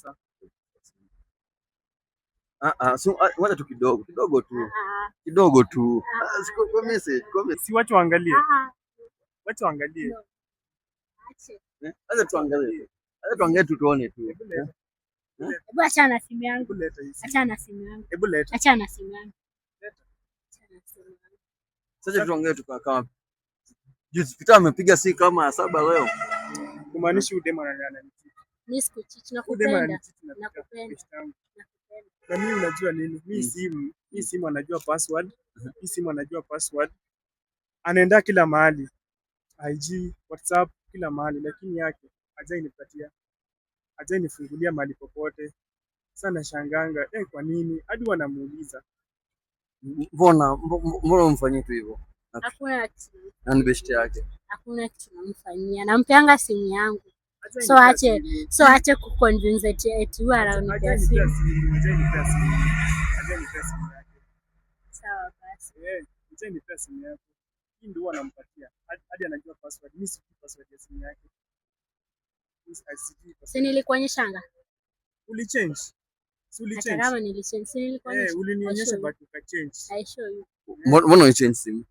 Sasa Ah ah, so ah, wacha tu kidogo, kidogo tu. Ah, Kidogo tu. Ah, Ah, kwa message, kwa message. Si watu waangalie. Ah, Wacha waangalie. No. Ache. Eh, acha tuangalie. Acha tuangalie tu tuone tu. Hebu leta. Hebu achana na simu yangu. Hebu leta hii simu. Achana na simu yangu. Hebu leta. Achana na simu yangu. Leta. Achana na simu yangu. Sasa tuangalie tu kama juzi Peter amepiga si kama 7 leo. Kumaanisha huyu demu ananicheat. Mimi sikucheat, Huyu demu nakupenda. ananicheat na Peter. Nakupenda. Best yangu. Nakupenda. Na mimi unajua nini? Mi simu, mi simu anajua password. Mi simu anajua password. Anaenda kila mahali. IG, WhatsApp, kila mahali, lakini yake hajai nipatia. Hajai nifungulia mahali popote. Sasa nashanganga, eh, kwa nini? Hadi wanamuuliza. Mbona umfanyie tu hivyo? Hakuna kitu. Na ni best yake. Hakuna kitu namfanyia. Nampeanga simu yangu. Hajai So nipea ache simu. So ache kuconvince eti eti huyu ananipea Hajai simu. nipea simu, hajai nipea simu. Hajai nipea simu yake. Sawa basi. Eh, hajai nipea simu yake. Hii ndio huwa nampatia. Hadi anajua password. Mimi sijui password ya simu yake. Mimi sijui Si password. nilikuonyeshanga? Ulichange. Si Hata ulichange? kama nilichange, si Eh, nilikuonyesha? ulinionyesha I show you. but ukachange. I show you. Mbona ulichange simu?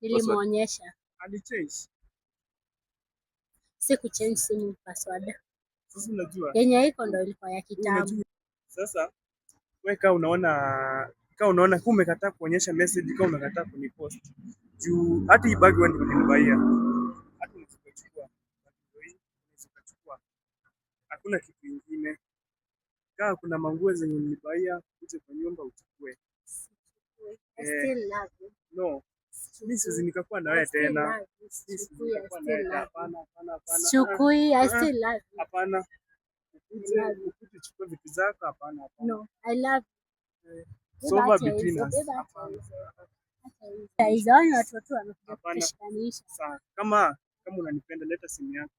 Nilimuonyesha. Alichange. Si kuchange simu password. Sasa unajua Yenye iko ndo ilikuwa ya kitambo. Unajua sasa wewe kama unaona kama umekataa kuonyesha message, kama umekataa kunipost juu hata hii bag wewe ndio ulinibuyia, hata unaweza kuchukua. Ndio hii unaweza kuchukua, hakuna kitu ingine. Kama kuna manguo zenye ulinibuyia, uje kwa nyumba uchukue. I Eh, still love you. No, mimi siwezi nikakuwa na wewe I still tena. love you. Mimi siwezi Sichukui, I nikakuwa na still wewe tena. love you. Hapana, hapana, hapana. Ah, Sichukui, I ah, still love you. hapana. Ukuje Love you. ukuje uchukue vitu zako, hapana, hapana. No, I love you. It's Beba over acha between hizo, us. beba acha Hapana. hizo. Acha hizo. Hizo ni watoto wamekuja Hapana. kutushikanisha. Sawa. Kama unanipenda leta simu yako.